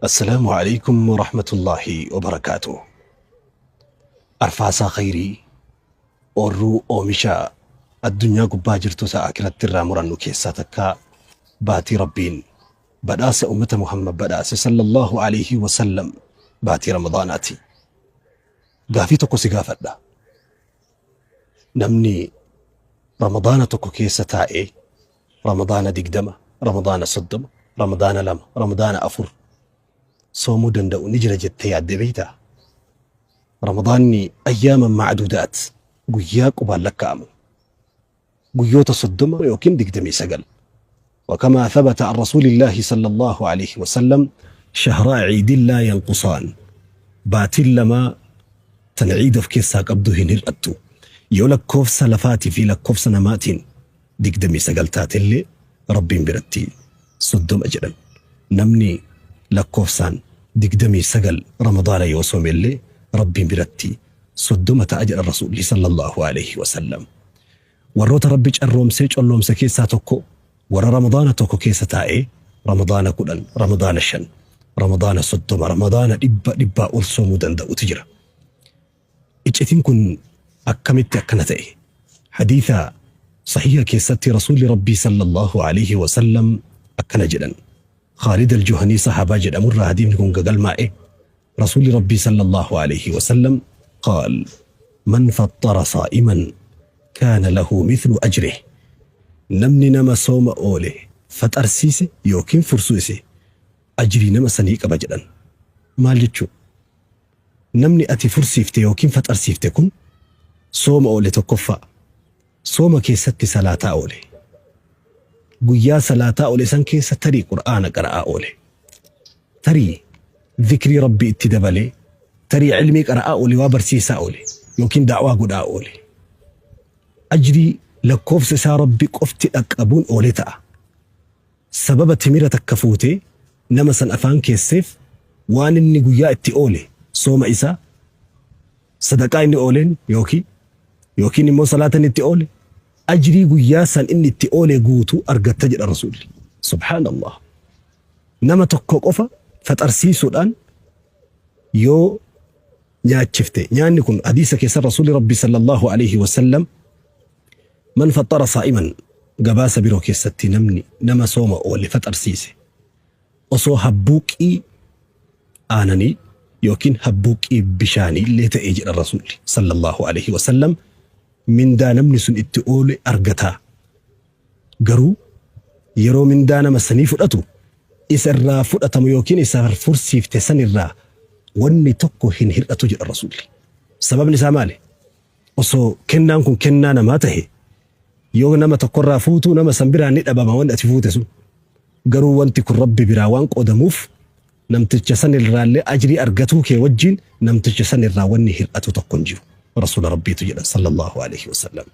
Assalaamu Aleeykum Warahmatullaahi Wabarakaatuh. Arfaasaa khayrii oorruu oomisha addunyaa gubbaa jirtu ta aakiratti irraa murannu keessaa takka baatii Rabbiin badhaasa ummata Muhammad badhaase sallallahu alayhi wasallam baatii Ramadaanaati. Gaafii tokko si gaafadha. Namni Ramadaana tokko keessa taa'ee Ramadaana 20, Ramadaana 30, Ramadaana 2, Ramadaana 4 soomuu danda'u ni jira jettee yaaddee beektaa? Ramadaanni ayyaaman macduudaat guyyaa qubaan lakkaa'amu. Guyyoota 30 yookiin 29. وكما ثبت عن رسول الله صلى الله عليه وسلم شهر عيد لا ينقصان baatiin lama tan ciida of keessaa qabdu hin hir'attu. Yoo lakkoofsa lafaatii fi lakkoofsa namaatiin 29 taatellee Rabbiin biratti 30 jedhan. Namni lakkoofsaan 29 Ramadaana yoo soomellee Rabbiin biratti 30 ta'a jedhan Rasuulli sallallahu alaihi wasallam. Warroota Rabbi carroomsee colloomse keessaa tokko warra Ramadaana tokko keessa taa'ee Ramadaana 10, Ramadaana 5, Ramadaana 30, Ramadaana 100 dhibbaa ol soomuu danda'utu jira. Iccitiin kun akkamitti akkana ta'e? Hadiisa sahiha keessatti Rasuulli Rabbii sallallahu alaihi wasallam akkana jedhan. Khaalid al-Juhanii sahaabaa jedhamurraa hadiifni kun gagalmaa'e. Rasuulli Rabbii sallallahu alaihi wasallam qaal man faxxara saa'iman kaana lahu mithlu ajrih. Namni nama sooma oole faxarsiise yookiin fursuise ajrii nama sanii qaba jedhan. Maal jechuu? Namni ati fursiifte yookiin faxarsiifte kun sooma oole tokkoffaa. Sooma keessatti salaataa oole. Guyyaa salaataa oole san keessa tarii Qur'aana qara'aa oole. Tarii zikrii Rabbii itti dabalee, tarii ilmii qara'aa oole, waa barsiisaa oole yookiin da'waa godhaa oole. Ajrii lakkoofsa isaa Rabbi qofti dhaqqabuun oole ta'a. Sababa timira takka fuutee nama san afaan keesseef waan inni guyyaa itti oole sooma isaa, sadaqaa inni ooleen yookiin yookiin immoo salaata inni itti oole ajrii guyyaa san inni itti oole guutuu argatta jedha Rasuulli. Subhaanallah. Nama tokko qofa faxarsiisuudhaan yoo nyaachifte nyaanni kun hadiisa keessa Rasuulli Rabbi sallallahu alaihi wasallam man faxara saa'iman gabaasa biroo keessatti namni nama sooma oole faxarsiise osoo habbuuqqii aananii yookiin habbuuqqii bishaanii illee ta'e jedha Rasuulli sallallahu alaihi wasallam mindaa namni sun itti oole argataa. Garuu yeroo mindaa nama sanii fudhatu isa irraa fudhatamu yookiin isa fursiifte san irraa wanni tokko hin hir'atu jedha Rasuulli. Sababni isaa maali? Osoo kennaan kun kennaa namaa tahe yoo nama tokkorraa fuutuu nama san biraa ni dhabama wanni ati fuute sun. Garuu wanti kun Rabbi biraa waan qoodamuuf namticha san irraallee ajrii argatuu kee wajjin namticha san irraa wanni hir'atu tokko hin jiru. Rasuula Rabbiitu jedhan sallallahu alaihi wasallam.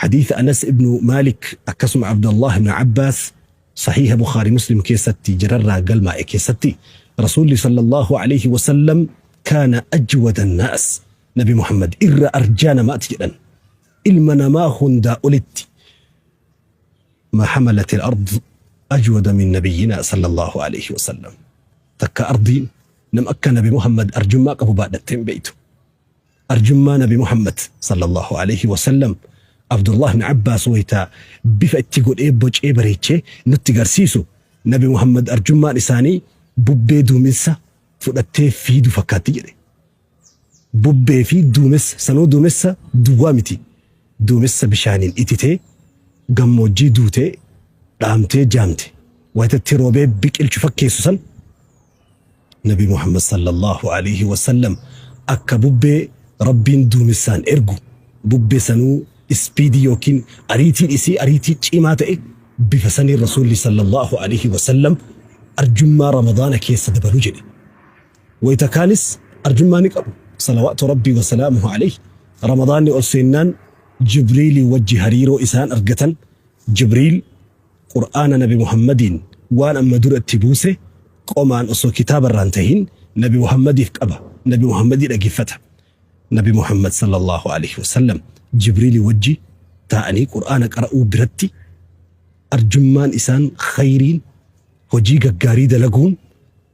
Hadiisa Anas ibnu Maalik akkasuma Abdallah ibnu Abbaas sahiha Bukhari Muslim keessatti jararraa galmaa'e keessatti Rasuulli sallallahu alaihi wasallam kaana ajwada naas Nabi Muhammad irra arjaa namaati jedhan. Ilma namaa hundaa olitti ما حملت الأرض أجود من نبينا صلى الله عليه وسلم. Takka ardiin nam akka Nabi Muhammad arjummaa qabu baadhatteen beeytu. Arjummaa Nabi Muhammad sallallahu alaihi wasallam Abdullah ibn Abbaas wayita bifa itti godhee bocee bareechee nutti garsiisu Nabi Muhammad arjummaan isaanii bubbee duumessa fudhattee fiidu fakkaatti jedhe. Bubbee fi duumessa sanuu duumessa duwwaa miti. Duumessa bishaaniin ititee gammoojjii duutee dhaamtee jaamte wayitatti roobee biqilchu fakkeessu san Nabi Muhammad sallallahu alaihi wasallam akka bubbee Rabbiin duumessaan ergu bubbee sanuu ispiidii yookiin ariitiin isii ariitii cimaa ta'e bifa saniin Rasuulli sallallahu alaihi wasallam arjummaa Ramadaana keessa dabalu jedhe. Wayita kaanis arjummaa ni qabu. Salawaatu Rabbii wa salaamuhu alayhi. Ramadaanni ol seennaan Jibriilii wajji hariiroo isaan argatan Jibriil Qur'aana Nabi Muhammadiin waan amma dura itti buuse qomaan osoo kitaaba irraa hin tahin Nabi Muhammadiif qaba. Nabi Muhammadii dhageeffata. Nabi Muhammad sallallahu alaihi wasallam Jibriilii wajji taa'anii Qur'aana qara'uu biratti arjummaan isaan khayriin hojii gaggaarii dalaguun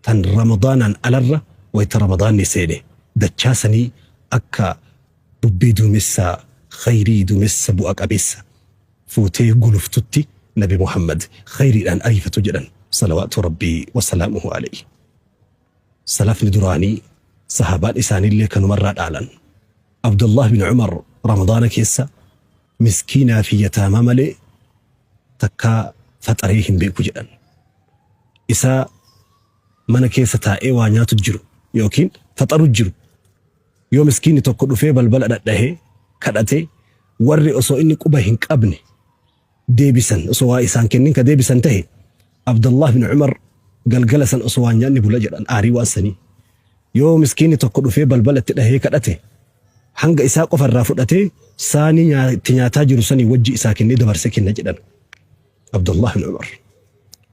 Tan Ramadaanaan alarra wayta Ramadaanni seene dachaa sanii akka bubbee duumessa khayrii, duumessa bu'a qabeessa fuutee guluftutti Nabi Muhammad khayriidhaan ariifatu jedhan salawaatu Rabbii wasalaamuhu alayhi. Salafni duraanii sahaabaan isaaniillee kanumarraa dhaalan. Abdullah bin Umar Ramadaana keessa miskiinaa fi yataamaa malee takkaa faxaree hin beeku jedhan. Isaa mana keessa taa'ee waa nyaatu jiru yookiin faxaru jiru, yoo miskiinni tokko dhufee balbala dhadhahee kadhatee, warri osoo inni quba hin qabne deebisan, osoo waa isaan kennin ka deebisan tahe, Abdullah bin Umar galgala san osoo waan nyaanni bula jedhan aarii waan sanii. Yoo miskiinni tokko dhufee balbala itti dhahee kadhate, hanga isaa qofa irraa fudhatee saanii itti nyaataa jiru sanii wajji isaa kennee dabarsee kenna jedhan Abdullah bin Umar.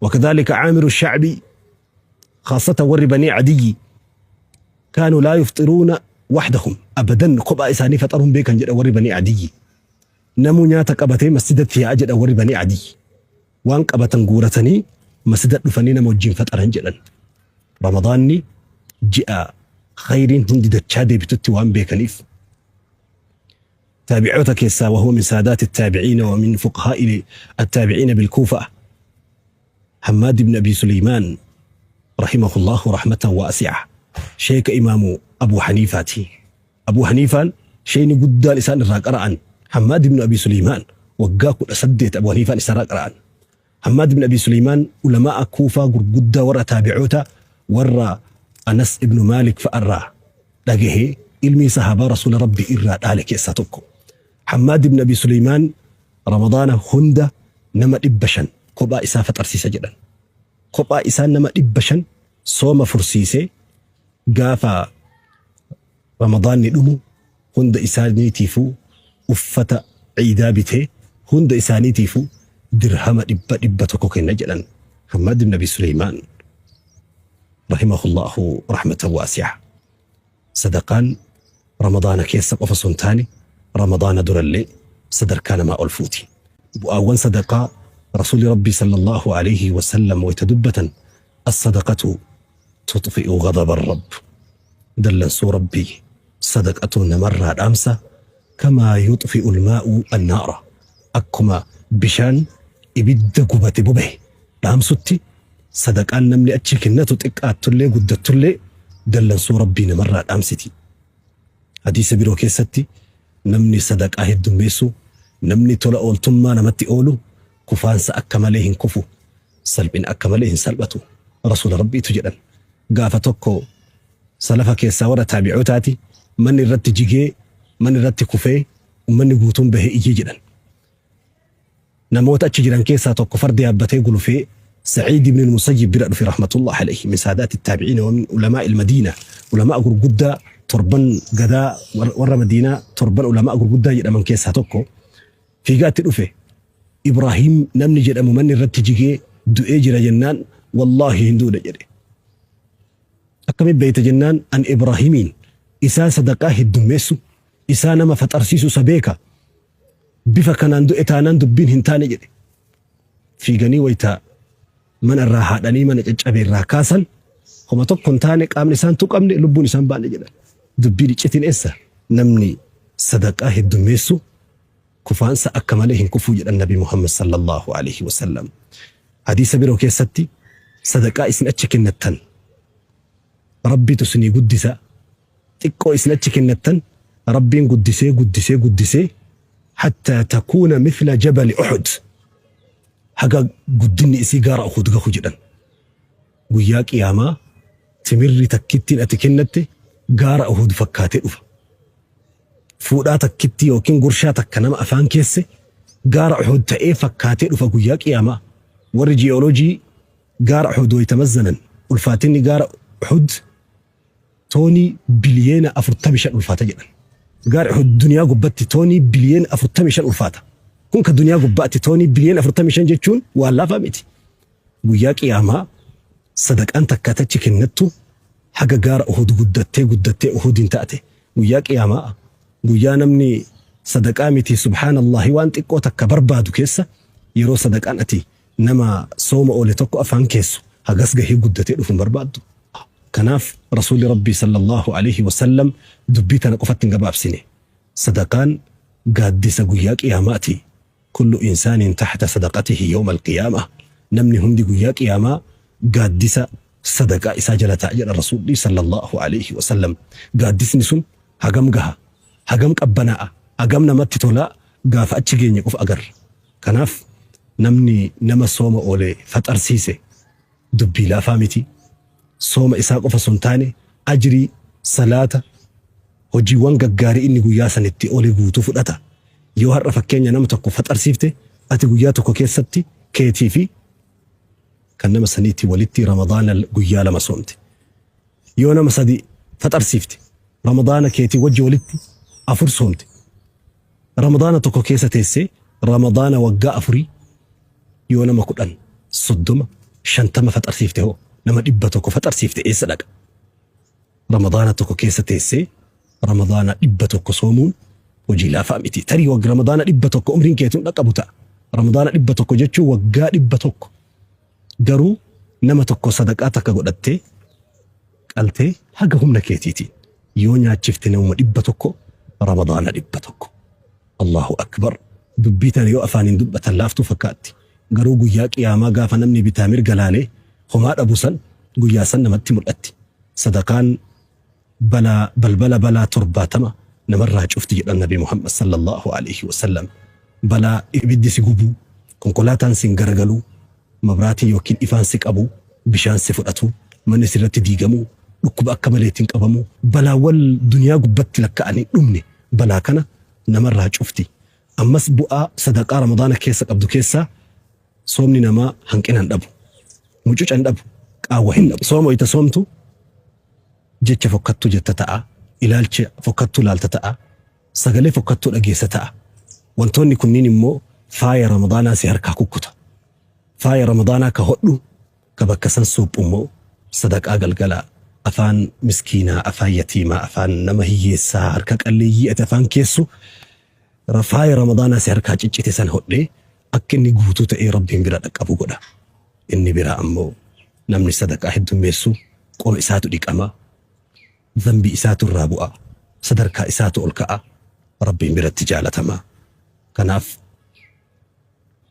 وكذلك عامر الشعبي، خاصة ور بني عدي، كانوا لا يفطرون وحدهم أبدا. Kophaa isaanii faxaruun beekan jedha warri Banii Adiyyi. Namuu nyaata qabatee masjidatti yaa'a jedha warri Banii Adiyyi. Waan qabatan guuratanii masjida dhufanii nama wajjin faxaran jedhan. Ramadaanni ji'a khayriin hundi dachaa deebitutti waan beekaniif. Taabi'oota keessaa، وهو من سادات التابعين ومن فقهاء التابعين بالكوفة، حماد بن أبي سليمان رحمه الله رحمة واسعة، sheeka Imaamu Abu Haniifaati. Abu Haniifaan sheeyni guddaan isaan irraa qara'an Hammaad ibn Abi Suleymaan. Waggaa 18 Abu Haniifaan isarraa qara'an. Hammaad ibn Abi Suleymaan ulamaa Kuufaa gurguddaa, warra taabi'oota, warra Anas ibn Maalik fa'arraa dhagahee ilmii sahaabaa Rasuula Rabbii irraa dhaale keessaa tokko. Hammaad ibn Abi Suleymaan Ramadaana hunda nama 500 kophaa isaa faxarsiisa jedhan. Kophaa isaa nama 500 sooma fursiisee, gaafa Ramadaanni dhumu hunda isaaniitiifuu uffata ciidaa bitee, hunda isaaniitiifuu dirhama 100 kenna jedhan Hammaad ibn Abi Suleymaan رحمه الله رحمة واسعة. Sadaqaan Ramadaana keessa qofa osoo hin taane Ramadaana durallee sadarkaa namaa ol fuuti. Bu'aawwan sadaqaa Rasuulli Rabbii صلى الله عليه وسلم wayta dubbatan: الصدقة تطفئ غضب الرب. Dallansuu Rabbii sadaqatu namarraa dhaamsa، كما يطفئ الماء النار. Akkuma bishaan ibidda gubate bobahe dhaamsutti, sadaqaan namni achi kennatu xiqqaattullee guddattullee dallansuu Rabbii namarraa dhaamsiti. Hadiisa biroo keessatti namni sadaqaa heddummeessu, namni tola ooltummaa namatti oolu, kufaansa akka malee hin kufu, salphina akka malee hin salphatu Rasuula Rabbiitu jedhan. Gaafa tokko salafa keessaa warra taabi'ootaati manni irratti jigee, manni irratti kufee, ummanni guutuun bahee iyyee jedhan. Namoota achi jiran keessaa tokko farda yaabbatee gulufee Saciid ibn al-Musayyib bira dhufe رحمة الله عليه، من سادات التابعين ومن علماء المدينة. Ulamaa gurguddaa torban gadaa warra Madiinaa, torban ulamaa gurguddaa jedhaman keessaa tokko fiigaatti dhufe. Ibraahim namni jedhamu manni irratti jigee du'ee jira jennaan, "Wallaahi hin duune" jedhe. "Akkamitti beekta?" jennaan, "An Ibraahimiin isaa sadaqaa heddummeessu, isaa nama faxarsiisu isa beeka. Bifa kanaan du'e taanaan dubbiin hin taane" jedhe. Fiiganii waytaa mana irraa haadhanii mana caccabe irraa kaasan, homa tokko hin taane, qaamni isaan tuqamne, lubbuun isaan baane jedhan. Dubbii iccitiin eessa? Namni sadaqaa heddummeessu kufaansa akka malee hin kufuu jedhan Nabi Muhammad صلى الله عليه وسلم. Hadiisa biroo keessatti sadaqaa isin achi kennattan Rabbitu isinii guddisa. Xiqqoo isin achi kennattan Rabbiin guddisee guddisee guddisee حتى تكون مثل جبل أحد، haga guddinni isii gaara Uhud gahu jedhan. Guyyaa qiyaamaa timirri takkittiin ati kennatte gaara Uhud fakkaatee dhufa. Fuudhaa takkitti yookiin gurshaa takka nama afaan keesse gaara Uhud ta'ee fakkaatee dhufa guyyaa qiyaamaa. Warri ji'ooloojii gaara Uhud wayita mazzanan, ulfaatinni gaara Uhud toonii biliyeena 45 ulfaata jedhan. Gaara Uhud duniyaa gubbatti toonii biliyeena 45 ulfaata. Kun ka duniyaa gubbaatti toonii biliyeena 45 jechuun waan laafaa miti. Guyyaa qiyaamaa sadaqaan takka tachi kennattu haga gaara Uhud guddattee guddattee Uhudin taate. Guyyaa qiyaamaa, guyyaa namni sadaqaa miti سبحان الله waan xiqqoo takka barbaadu keessa, yeroo sadaqaan ati nama sooma oole tokko afaan keessu hagas gahee guddatee dhufu hin barbaaddu. Kanaaf Rasuulli Rabbii sallallaahu aleyhi wa sallam dubbii tana qofatti hin gabaabsine. Sadaqaan gaaddisa guyyaa qiyaamaati. Kullu insaanin tahta sadaqatihi yawmal qiyaamah. Namni hundi guyyaa qiyaamaa gaaddisa sadaqaa isaa jala ta'a jedhan Rasuulli sallallaahu aleyhi wa sallam. Gaaddisni sun hagam gaha? Hagam qabbanaa'a? Hagam namatti tola? Gaafa achi geenye qofa agarra. Kanaaf namni nama sooma oole faxarsiise dubbii laafaa miti. Sooma isaa qofa osoo hin taane ajrii, salaata, hojiiwwan gaggaarii inni guyyaa san itti oole guutuu fudhata. Yoo har'a fakkeenya nama tokko faxarsiifte ati guyyaa tokko keessatti keetii fi kan nama saniitii walitti Ramadaana guyyaa lama soomte. Yoo nama sadi faxarsiifte Ramadaana keetii wajji walitti afur soomte. Ramadaana tokko keessa teessee Ramadaana waggaa afurii yoo nama 10, 30, 50 faxarsiifte hoo nama 100 faxarsiifte eessa dhaqa? Ramadaana tokko keessa teessee Ramadaana 100 soomuun hojii laafaa miti. Tarii wag Ramadaana 100 umriin keetu hin dhaqqabu ta'a. Ramadaana 100 jechuun waggaa 100. Garuu nama tokko sadaqaa takka godhattee qaltee haga humna keetiitiin yoo nyaachifte namuma 100 Ramadaana 100. Allahu Akbar! Dubbii tana yoo afaaniin dubbatan laaftuu fakkaatti. Garuu guyyaa qiyaamaa gaafa namni bitaa mirga laalee homaa dhabu san guyyaa san namatti mul'atti. Sadaqaan balaa balbala balaa 70 namarraa cufti jedhan Nabi Muhammad sallallahu aleyhi wasallam. Balaa ibiddi si gubuu, konkolaataan sin garagaluu, mabraatiin yookiin ifaan si qabuu, bishaan si fudhatuu, manni sirratti diigamuu, dhukkuba akka maleetiin qabamuu, balaawwan duniyaa gubbatti lakka'anii hin dhumne balaa kana namarraa cufti. Ammas bu'aa sadaqaa Ramadaana keessa qabdu keessaa soomni namaa hanqina hin dhabu. Mucuca hin dhabu. Qaawwa hin dhabu. Sooma wayita soomtu jecha fokkattuu jetta ta'a. Ilaalcha fokkattuu laalta ta'a. Sagalee fokkattuu dhageessa ta'a. Wantoonni kunniin immoo faaya Ramadaanaa si harkaa kukkuta. Faaya Ramadaanaa ka hodhu ka bakka san suuphu immoo sadaqaa galgalaa afaan miskiinaa, afaan yatiimaa, afaan nama hiyyeessaa, harka qalleeyyii ati afaan keessu faaya Ramadaanaa si harkaa ciccite san hodhee akka inni guutuu ta'ee Rabbiin bira dhaqqabu godha. Inni biraa ammoo namni sadaqaa heddummeessu qoma isaatu dhiqama, zambii isaatu irraa bu'a, sadarkaa isaatu ol ka'a, Rabbiin biratti jaalatama. Kanaaf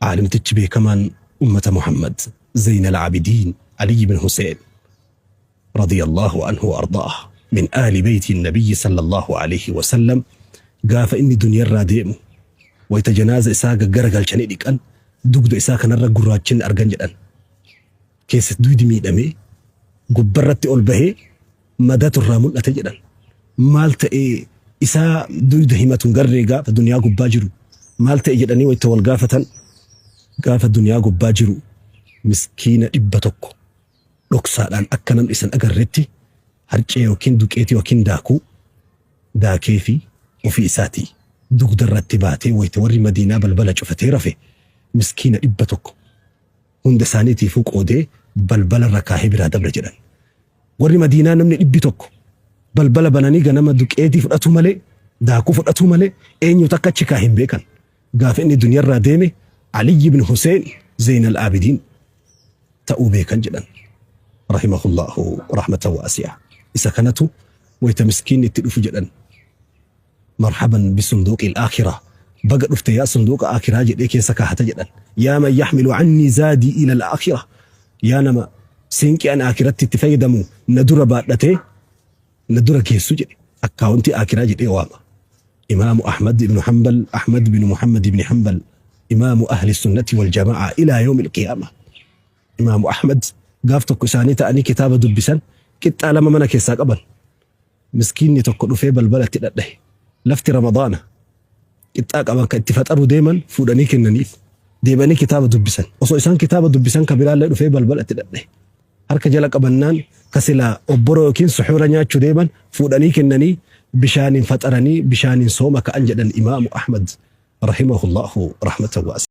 Aalimtichi beekamaan ummata Muhammad Zeynal Aabidiin Aliyyi bin Huseen radiyallahu anhu wa ardaah min aali beeyti nabiyyi sallallahu alayhi wa sallam gaafa inni duniyarraa deemu wayta janaaza isaa gaggaragalchanii dhiqan dugda isaa kanarra gurraachinni argan jedhan. Keessa duydi miidhamee gubbarratti ol bahee madatu irraa mul'ate jedhan. Maal ta'ee isaa duyda himatu hin garree gaafa duniyaa gubbaa jiru maal ta'e jedhanii wayta wal gaafatan gaafa duniyaa gubbaa jiru miskiina 100 dhoksaadhaan akka namni isan agarretti harcee yookiin duqeetii yookiin daakuu daakee fi ofii isaatii dugda irratti baatee wayta warri madiinaa balbala cufatee rafe miskiina 100 hunda isaaniitiifuu qoodee balbala irra kaahee biraa dabre jedhan. Warri Madiinaa namni 100 balbala bananii ganama duqeetii fudhatuu malee, daakuu fudhatuu malee eenyutu akka achi kaahe hin beekan. Gaafa inni duniyarraa deeme Aliyyi ibn Huseen Zeynal Aabidiin ta'uu beekan jedhan. Rahimahullaahu rahmatan waasi'a. Isa kanatu wayta miskiinni itti dhufu jedhan. Marhaban bisunduuqil aakhirah baga dhufte yaa sunduuqa aakhiraa jedhee keessa kaahata jedhan. Yaa man yaxmilu cannii zaadii ilal aakhirah yaa nama siinqii an aakhiratti itti fayyadamu na dura baadhatee na dura geessu jedhe akkaawuntii aakhiraa jedhee waama. Imaamu Ahmad ibnu Hanbal Ahmad bin Muhammad ibni Hanbal imaamu ahli sunnati wal jamaa'a ilaa yawmil qiyaama. Imaamu Ahmad gaaf tokko isaanii ta'anii kitaaba dubbisan qixxaa lama mana keessaa qaban. Miskiinni tokko dhufee balbala itti dhadhahe. Lafti Ramadaana. Qixxaa qaban ka itti faxaru deeman fuudhanii kennaniif. Deebi'anii kitaaba dubbisan. Osoo isaan kitaaba dubbisan ka biraallee dhufee balbala itti dhadhahe. Harka jala qabannaan ka silaa obboroo yookiin suxuura nyaachuu deeman fuudhanii kennanii bishaaniin faxaranii bishaaniin sooma ka'an jedhan Imaamu Ahmad rahimahullahu rahmatan waasi'a.